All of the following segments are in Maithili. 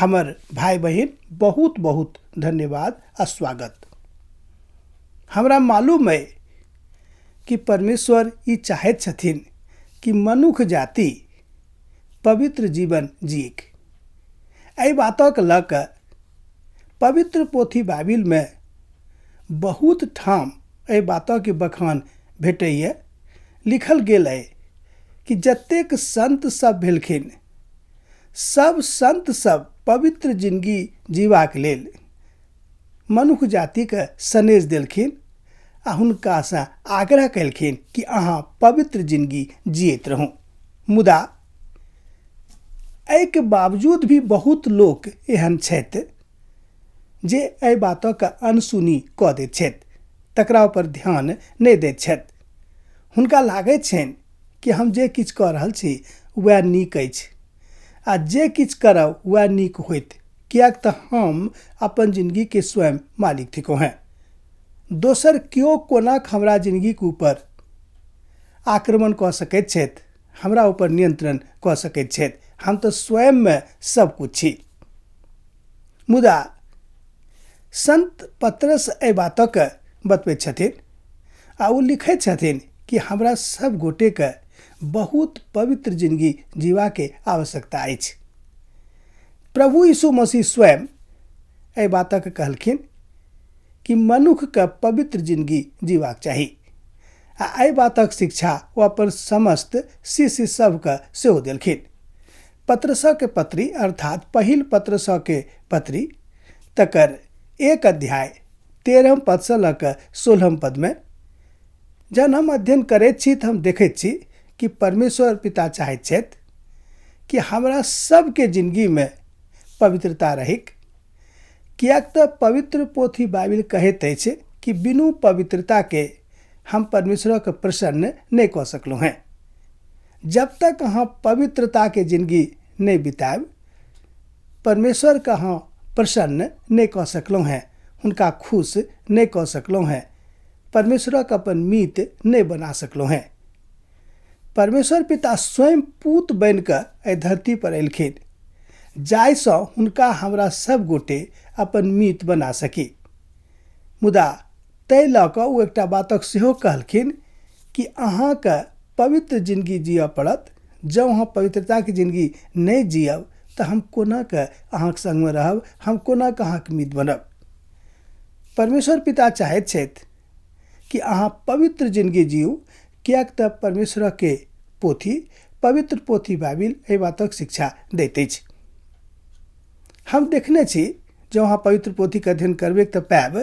हमर भाय बहिन, बहुत बहुत धन्यवाद आ स्वागत। हमरा मालूम अइ कि परमेश्वर ई चाहैत छथिन कि मनुख जाति पवित्र जीवन जियैक। एहि बातक लऽ कऽ पवित्र पोथी बाइबिलमे बहुत ठाम एहि बातक बखान भेटैए। लिखल गेल अइ कि जतेक संत सब भेलखिन, सब संत सब पवित्र जिंदगी जीबाक लेल मनुख जातिके सनेश देलखिन आ हुनकासँ आग्रह केलखिन कि अहाँ पवित्र जिंदगी जियैत रहू। मुदा एहिके बावजूद भी बहुत लोक एहन छथि जे एहि बातके अनसुनी कऽ दैत छथि, तकरा ऊपर ध्यान नहि दैत छथि। हुनका लागैत छनि कि हम जे किछु कऽ रहल छी वएह नीक अछि आ जे किछु करब वएह नीक होयत, किएक तऽ हम अपन जिनगीके स्वयं मालिक थिकहुँ हेँ। दोसर केओ कोना हमरा जिनगीके ऊपर आक्रमण कऽ सकैत छथि, हमरा ऊपर नियंत्रण कऽ सकैत छथि, हम तऽ स्वयंमे सब किछु छी। मुदा संत पतरस एहि बातके बतबैत छथिन आ ओ लिखैत छथिन कि हमरा सब गोटेके बहुत पवित्र जिंदगी जीवाके आवश्यकता अछि। प्रभु यीशु मसीह स्वयं एहि बातके कहलखिन कि मनुखके पवित्र जिंदगी जीवाक चाही आ एहि बातक शिक्षा ओ अपन समस्त शिष्य सबके सेहो देलखिन। पत्रसके पत्री अर्थात पहिल पत्रसके पत्री तकर 1 अध्याय 13 पदसँ लऽ कऽ 16 पदमे जहन हम अध्ययन करैत छी तऽ हम देखैत छी कि परमेश्वर पिता चाहैत छथि कि हमरा सबके जिंदगीमे पवित्रता रहैक, किएक तऽ पवित्र पोथी बाइबिल कहैत अछि कि बिनु पवित्रताके हम परमेश्वरके प्रसन्न नहि कऽ सकलहुँ हेँ। जब तक अहाँ पवित्रताके जिंदगी नहि बितायब, परमेश्वरके अहाँ प्रसन्न नहि कऽ सकलहुँ हेँ, हुनका खुश नहि कऽ सकलहुँ हेँ, परमेश्वरक अपन मीत नहि बना सकलहुँ हेँ। परमेश्वर पिता स्वयं पूत बनि कऽ एहि धरती पर एलखिन, जाहिसँ हुनका हमरा सब गोटे अपन मीत बना सकी। मुदा ताहि लऽ कऽ ओ एकटा बातक सेहो कहलखिन कि अहाँके पवित्र जिंदगी जियऽ पड़त। जँ अहाँ पवित्रताके जिंदगी नहि जियब तऽ हम कोना कऽ अहाँके संगमे रहब, हम कोना कऽ अहाँके मीत बनब। परमेश्वर पिता चाहैत छथि कि अहाँ पवित्र जिंदगी जीउ, किएक तऽ परमेश्वरके पोथी पवित्र पोथी बाइबिल एहि बातक शिक्षा दैत अछि। हम देखने छी, जँ अहाँ पवित्र पोथीके अध्ययन करबै तऽ पायब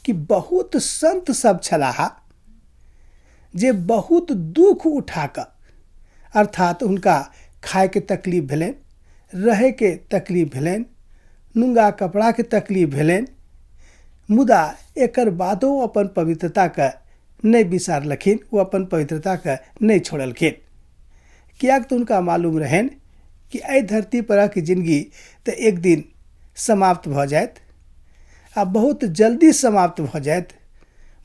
कि बहुत संत सब छलाह जे बहुत दुख उठा कऽ, अर्थात हुनका खायके तकलीफ भेलनि, रहैके तकलीफ भेलनि, नुंगा कपड़ाके तकलीफ भेलनि, मुदा एकर बादो अपन पवित्रताके नहि बिसारलखिन, ओ अपन पवित्रताके नहि छोड़लखिन, किएक तऽ हुनका मालूम रहनि कि एहि धरती परक जिंदगी तऽ एक दिन समाप्त भऽ जायत आ बहुत जल्दी समाप्त भऽ जायत,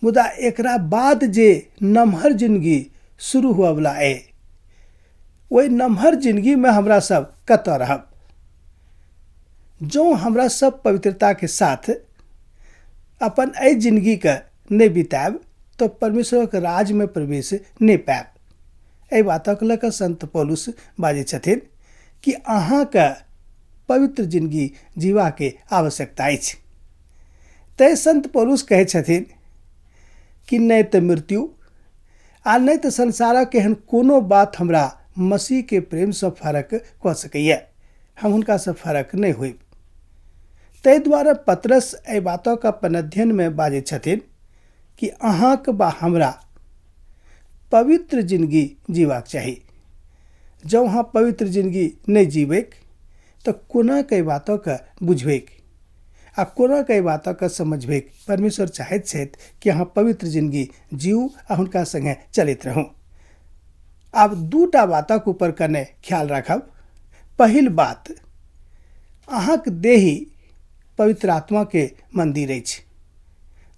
मुदा एकरा बाद जे नमहर जिंदगी शुरू हुअवला अइ, ओहि नमहर जिंदगीमे हमरा सब कतऽ रहब? जँ हमरा सब पवित्रताके साथ अपन एहि जिंदगीके नहि बितायब तऽ परमेश्वरक राजमे प्रवेश नहि पायब। एहि बातक लऽ कऽ संत पौलुस बाजै छथिन कि अहाँके पवित्र जिंदगी जीवाके आवश्यकता अछि। तैँ संत पौलुस कहै छथिन कि नहि तऽ मृत्यु आ नहि तऽ संसारक एहन कोनो बात हमरा मसीहके प्रेमसँ फरक कऽ सकैए, हम हुनकासँ फरक नहि होइब। ताहि दुआरे पतरस एहि बातक अपन अध्ययनमे बाजै छथिन कि अहाँके बा हमरा पवित्र जिंदगी जीबाक चाही। जँ अहाँ पवित्र जिंदगी नहि जीबैक तऽ कोना के एहि बातके बुझबैक आ कोना के एहि बातके समझबैक। परमेश्वर चाहैत छथि कि अहाँ पवित्र जिंदगी जीउ आ हुनका संगे चलैत रहू। आब दूटा बातक ऊपर कने ख्याल राखब। पहिल बात, अहाँक देही पवित्र आत्माके मंदिर अछि,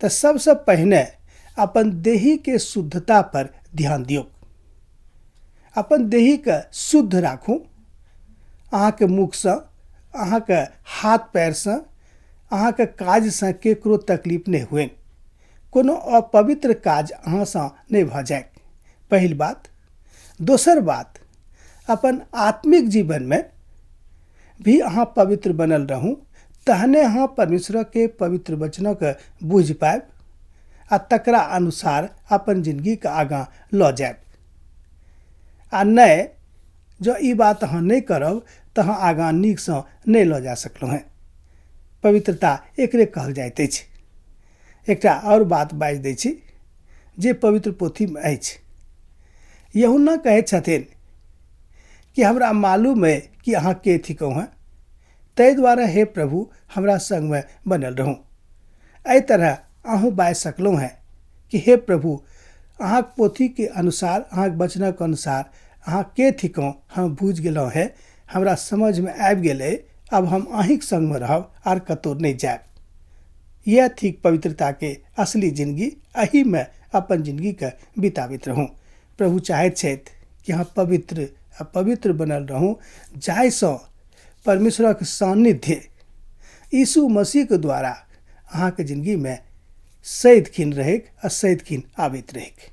तऽ सबसँ पहिने अपन देहीके शुद्धता पर ध्यान दियौ। अपन देहीके शुद्ध राखू। अहाँके मुखसँ, अहाँके हाथ पैरसँ, अहाँके काजसँ केकरो तकलीफ नहि हुए, कोनो अपवित्र काज अहाँसँ नहि भऽ जाय। पहिल बात। दोसर बात, अपन आत्मिक जीवनमे भी अहाँ पवित्र बनल रहू, तहने अहाँ परमेश्वरके पवित्र वचनके बुझि पायब आ तकरा अनुसार अपन जिनगीके आगाँ लऽ जायब। आ नहि जँ ई बात अहाँ नहि करब तऽ अहाँ आगाँ नीकसँ नहि लऽ जा सकलहुँ हेँ। पवित्रता एकरे कहल जाइत अछि। एकटा आओर बात बाजि दै छी जे पवित्र पोथीमे अछि। यूहन्ना कहैत छथिन कि हमरा मालूम अइ कि अहाँ के थिकहुँ हेँ, ताहि दुआरे हे प्रभु हमरा सङ्गमे बनल रहू। एहि तरह अहूँ बाजि सकलहुँ हेँ कि हे प्रभु, अहाँक पोथीके अनुसार, अहाँक वचनक अनुसार अहाँ के थिकहुँ हम बुझि गेलहुँ हेँ, हमरा समझमे आबि गेल अइ, आब हम अहीँक सङ्गमे रहब, आर कतहु नहि जायब। इएह थिक पवित्रताके असली जिनगी, एहिमे अपन जिनगीके बिताबैत रहू। प्रभु चाहैत छथि कि अहाँ पवित्र आ पवित्र बनल रहू, जाहिसँ परमेश्वरक सान्निध्य यीशु मसीहके द्वारा अहाँके जिनगीमे सदिखन रहैक आ सदिखन आबैत रहैक।